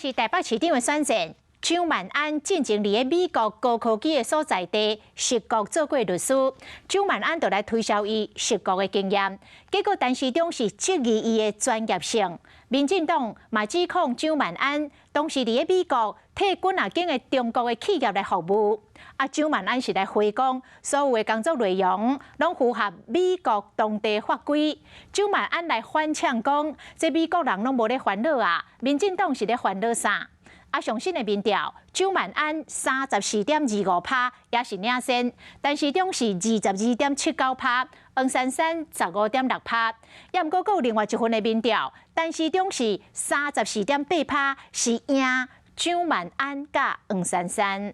是台北市長的選戰。蔣萬安進前佇咧美國高科技的所在地矽谷做過律師，蔣萬安就來推銷伊矽谷的經驗，結果陳時中是質疑伊的專業性。民進黨嘛指控蔣萬安當時佇咧美國替幾若間的中國的企業來服務，啊，蔣萬安是來回講，所有的工作內容攏符合美國當地法規。蔣萬安來反嗆講，這美國人攏無咧煩惱啊，民進黨是咧煩惱啥？啊，上新的民調，蔣萬安34.25%，也是領先，陳時中是22.79%，黃珊珊15.6%。也毋過，閣有另外一份的民調，陳時中是34.8%，是贏蔣萬安佮黃珊珊。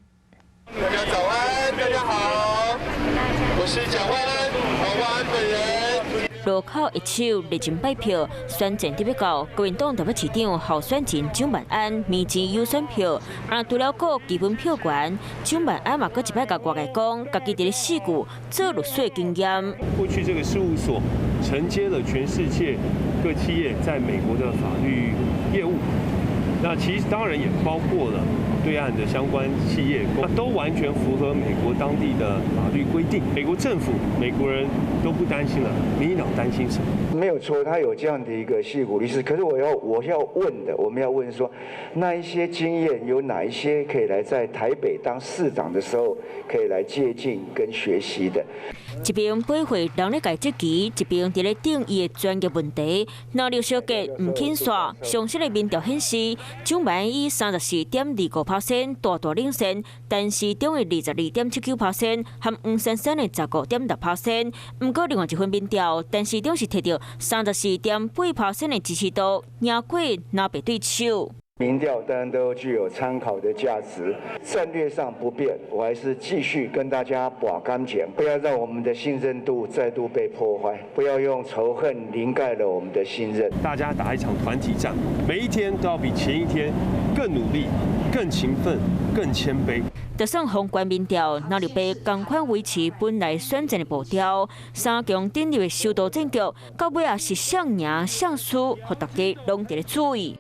大家早安，大家好，我是蔣萬安，黃萬安本人。路口一手熱情拜票，選戰得欲到，國民黨台北市長候選人蔣萬安面前有選票，啊，除了顧基本票源，蔣萬安嘛閣一擺共外界講，家己佇咧矽谷做律師的經驗。過去這個事務所承接了全世界各企業在美國的法律業務，那其實當然也包括了對岸的相關企業，那都完全符合美國當地的法律規定。美國政府、美國人都不擔心了，民進黨擔心什麼？沒有錯，他有這樣的一個矽谷律師。可是我要問的，我們要問說，那一些經驗有哪一些可以來在台北當市長的時候可以來借鑑跟學習的？一邊背會人咧共質疑，一邊佇咧頂伊的專業問題。若劉少傑毋肯煞，上新的民調顯示，蔣萬安以34.25%大大領先，陳時中的22.79%，和黃珊珊的15.6%。毋過另外一份民調，陳時中是摕著34.8%的支持度，贏過藍白對手。民調當然都具有參考的價值，戰略上不變，我還是繼續跟大家搏感情，不要讓我們的信任度再度被破壞，不要用仇恨凌蓋了我們的信任。大家打一場團體戰，每一天都要比前一天更努力、更勤奮、更謙卑。就算宏觀民調，藍綠白仝款維持本來選戰的步調，三強鼎立的首度戰局，到尾仔是誰贏誰輸，予大家攏佇咧注意。